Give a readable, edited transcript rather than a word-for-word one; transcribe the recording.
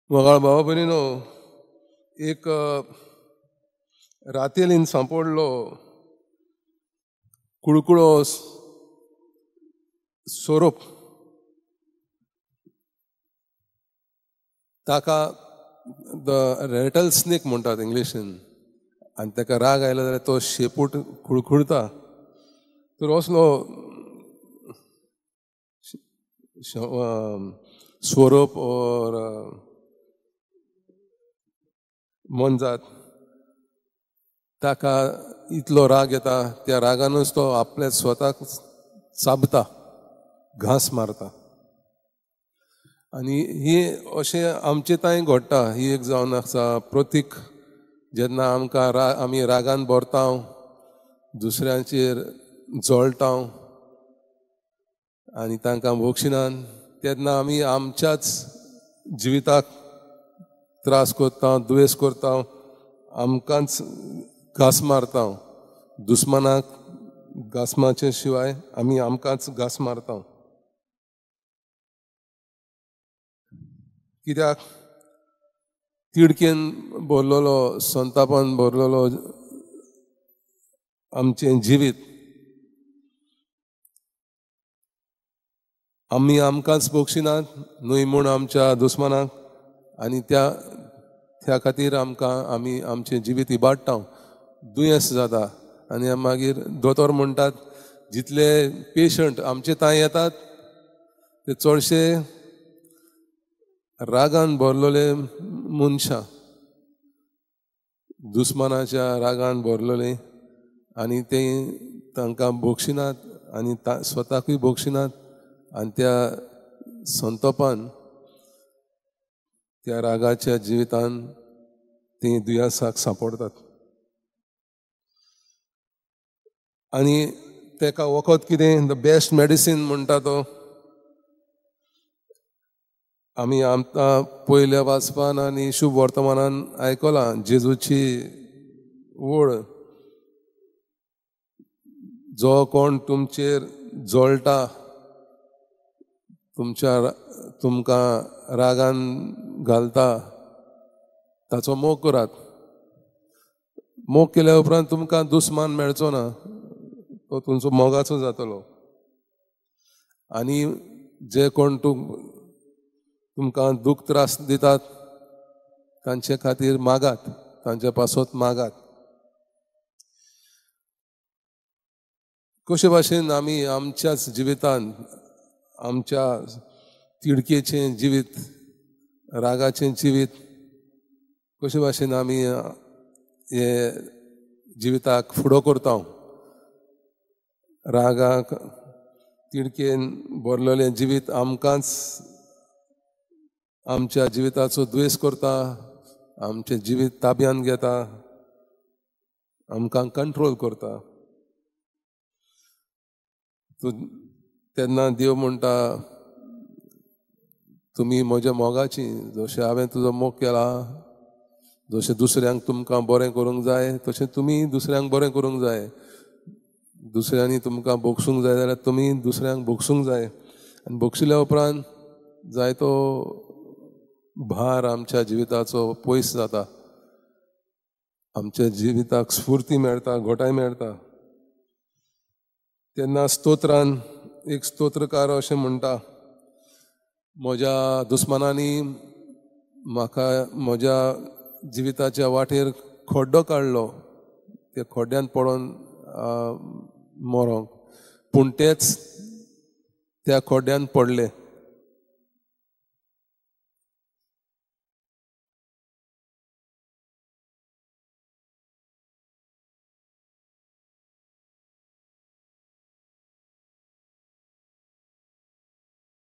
मोगाळ भावा भयणीनो, एक रातेलीन सांपडलो कुळकुळो सोरोप, ताका the rattle snake म्हणटात इंग्लिशीन, आनी ताका राग आयलो जाल्यार तो शेपूट कुळकुळता. तर असलो स्वरूप ओर मोनजात ताका इतलो राग येता, त्या रागानूच तो आपल्या स्वताक चाबता, घांस मारता. आनी ही अशें आमचे तांय घडटा. ही एक जावन आसा प्रतीक. जेन्ना आमकां आमी रागान भरता, दुसऱ्यांचेर जळटा आनी तांकां भोगशिनात, तेन्ना आमी आमच्याच जिविताक त्रास करता, दुयेंस करता, आमकांच घास मारता. दुस्मानाक घास मारचे शिवाय आमी आमकांच घास मारता. कित्याक तिडकेन भरलेलो, संतापान भरलेलो आमचें जिवीत आमी आमकांच भोगशिनात न्हय म्हूण आमच्या दुस्मानाक, आनी त्या त्या खातीर आमकां आमी आमचें जिवीत इबाडटा, दुयेंस जाता. आनी मागीर दोतोर म्हणटात जितले पेशंट आमचे थंय येतात ते चडशे रागान भरलेले मनशां, दुस्मानाच्या रागान भरलेले, आनी ते तांकां भोगशिनात आनी स्वताकूय भोगशिनात, आनी त्या संतोपान त्या रागाच्या जिवितान ती दुयेंसाक सांपडटात. आनी तेका वखद कितें, the best medicine म्हणटा तो आमी आमकां पयल्या वाचपान आनी शुभ वर्तमानान आयकलां. जेजूची ओळ, जो कोण तुमचेर जळटा, तुमच्या तुमकां रागान घालता, ताचो मोग करात. मोग केल्या उपरांत तुमकां दुस्मान मेळचो ना, तो तुमचो मोगाचो जातलो. आनी जे कोण तुमकां दूख त्रास दितात तांचे खातीर मागात, तांचे पासत मागात. कशे भाशेन आमी आमच्याच जिवितान आमच्या तिडकेचें जिवीत, रागाचें जिवीत कशे भाशेन आमी हे जिविताक फुडो करता. रागाक तिडकेन भरलेलें जिवीत आमकांच आमच्या जिविताचो द्वेस करता, आमचें जिवीत ताब्यान घेता, आमकां कंट्रोल करता. तेन्ना देव म्हणटा तुमी म्हज्या मोगाची, जशें हांवें तुजो मोग केला, जशें दुसऱ्यांक तुमकां बरें करूंक जाय तशें तुमी दुसऱ्यांक बरें करूंक जाय. दुसऱ्यांनी तुमकां भोगसूंक जाय जाल्यार तुमी दुसऱ्यांक भोगसूंक जाय. आनी भोगशिल्या उपरांत जायतो भार आमच्या जिविताचो पयस जाता, आमच्या जिविताक स्फूर्ती मेळटा, घोटाय मेळटा. तेन्ना स्तोत्रान एक स्तोत्रकार अशें म्हणटा, म्हज्या दुस्मानांनी म्हाका म्हज्या जिविताच्या वाटेर खड्डो काडलो, त्या खड्ड्यान पडोन मरोंक, पूण तेच त्या खड्ड्यान पडले.